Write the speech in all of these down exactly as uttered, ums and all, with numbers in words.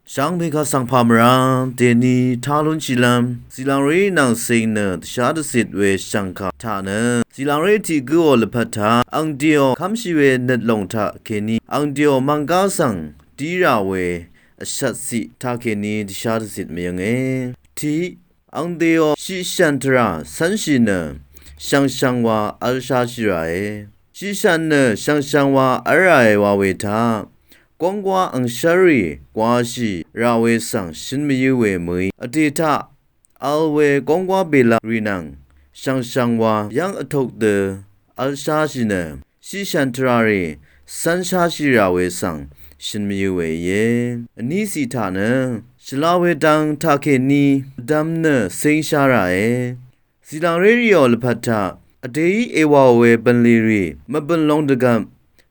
Shvngbe kaq svng pà mvrá dèní tá lúnshìlv́m zìlàngré nvng cìng nø dvshá dvcit we shv̀ngkà taq nø zìlàngré tiq gǿò lvpat taq ang dèò kv́mshì we nøt lòng taq kèní ang dèò mv̀nggá svng dí rà we vshvt ciq taq kèní dvshá dvcit mvyønge. Tiq, ang dèò shiqshv̀n tvrà cv́nshì nø shv̀ngshv̀ng wa v̄lsháshì ràe. Shiqshv̀n nø shv̀ngshv̀ng wa v̄l ràe wa we taq gónggwá angshv́lrì gwáshì rà we svng shøn mvyǿ we mø̀í vdè taq v̄l we gónggwá bèlā rì nvng shv̀ngshv̀ng wa yv́ng vtok dø v̄lsháshì nø shiqshv̀n tvrà rì cv́nsháshì rà we svng shøn mvyǿ we íe. Vní ciq taq nø shvla we dang taq kèní vdvm nø cíngsha ràe. Zìlàngré rìò lvpat taq vdèí èwàò we bv̀nlì rì mvbø̀n long dvgvp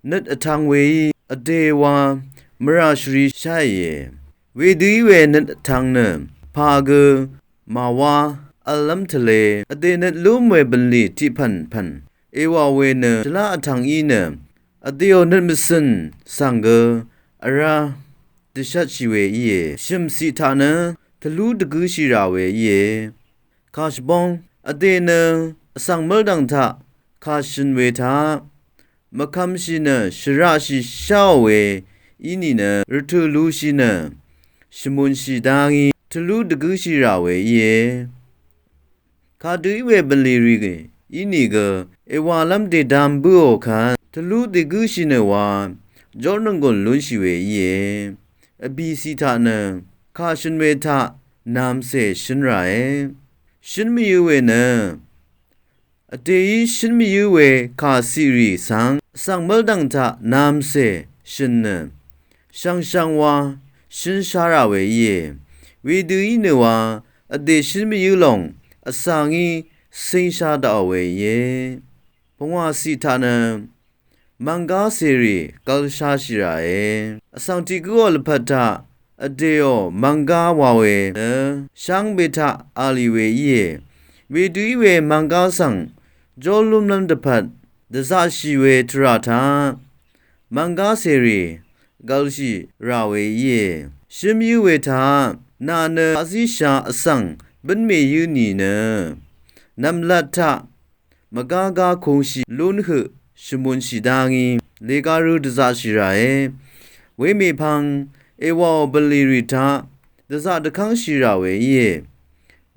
nøt vtv̄ng weí vdè wa mvrà shvri sháìe. Wedø í we nøt vtv̄ng nø pà gø màwá v̄llv́m tvlē vdè nøt lúm we bv̀nlì tiq pv̀n pv̀n èwàò we nø shvlá vtv̄ng í nø vdèò nøt mvcø̀n svng gø vrá dvshvtshì we íe. Shø̀m ciq taq nø tvlú dvgǿshì rà we íe. Kà shvbóng vdè nø vsvng mv́ldv̀ng taq kà shø̀n we taq mvkvmshì nø shvraqshì sháò we í nìnø rvtø̀ lushì nø shvmùnshì dá ngí tvlú dvgǿshì rà we íe. Kadø í we bv̀nlì rì í nìgø èwàlv́m dèdam bǿò kvt tvlú dègǿshì nø wa jórnònggùn lúnshì we íe. Vbì ciq taq nø kà shø̀n we taq namcè shø̀n ràe. Shø̀n mvyǿ we nø vdèí shø̀n mvyǿ we kà ciq rì svng vsvng mv́ldv̀ng taq namcè shø̀n nø shv̀ngshv̀ng wa shø̀n shá rà we íe. Wedø í nø wa vdè shø̀n mvyǿ lòng vsvng í cíngsha daqò we íe. Pungwà ciq taq nø mv̀nggá cèrì gv̄lsháshì ràe. Vsvng tiq gǿò lvpat taq vdèò mv̀nggá wa we nø shvngbe taq a lì we íe. Wedø í we mv̀nggá svng jórlúmlv́m dvpvt dvzaqshì we tvrà taq mv̀nggá cèrì gv̄lshì rà we íe. Shø̀n mvyǿ we taq nà nø azíshà vsvng bǿn mèyǿ nìnø nv̀mlat taq mvgágá kūngshì lún høq shvmùnshì dá ngí lèga rø dvzaqshì ràe. Wemèpvng èwàò bv̀nlì rì taq dvzaq dvkv́ngshì rà we íe.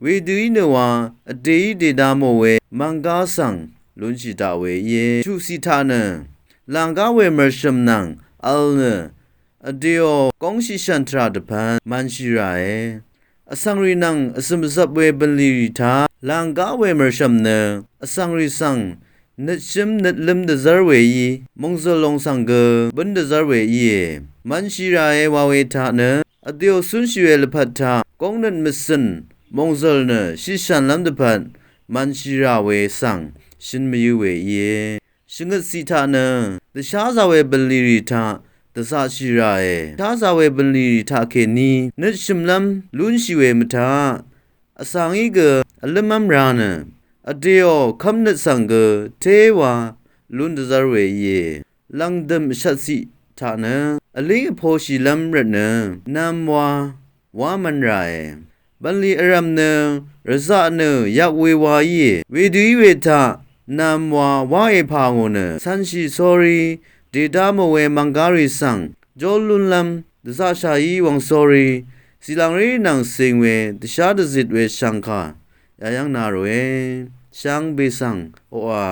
Wedø í nø wa vdèí dèda mò we mv̀nggá svng lúnshì daq we íe. Chuq ciq taq nø làngá we mv̀rshø̀m nvng v̄l nø vdèò góngshì shv̀n tvrà dvpvt mv̄nshì ràe. Vsvng rì nvng vzø̀m vzvp we bv̀nlì rì taq làngá we mv̀rshv̀m nø vsvng rì svng nøtshǿm nøtlǿm dvzv́r weí mòngzø̀l lòng svng gø bǿn dvzv́r we íe. Mv̄nshì ràe wa we taq nø vdèò cúnshì we lvpat taq góngnøt mvcø̀n mòngzø̀l nø shiqshv̀nlv́m dvpvt mv̄nshì rà we svng shø̀n mvyǿ we íe. Shvngøt ciq taq nø dvsházā we bv̀nlì rì taq dvzaqshì ràe. Dvsházā we bv̀nlì rì taq kèní nøtshø̀mlv́m lúnshì we mvtaq vsvng í gø vlǿmv́m rā nø vdèò kv́mnøt svng gø téwa lún dvzv́r we íe. Lv̀ngdø̀m vshvt ciq taq nø vlíng vposhìlv́m rvtnø nv̄m wa wá mv̄n ràe. Bv̀nlì vrv̀m nø rvzaq nø yak we wa íe. Wedø í we taq nv̄m wa wáe pà ngò nø cv̄nshì sórí dèda mò we mv̀nggá rì svng jórlúnlv́m dvzaqshàí wvng sórí zìlàngré nvng cìng we dvshá dvzit we shv̀ngkà yayv́ng na ròe. Shvngbe svng oqà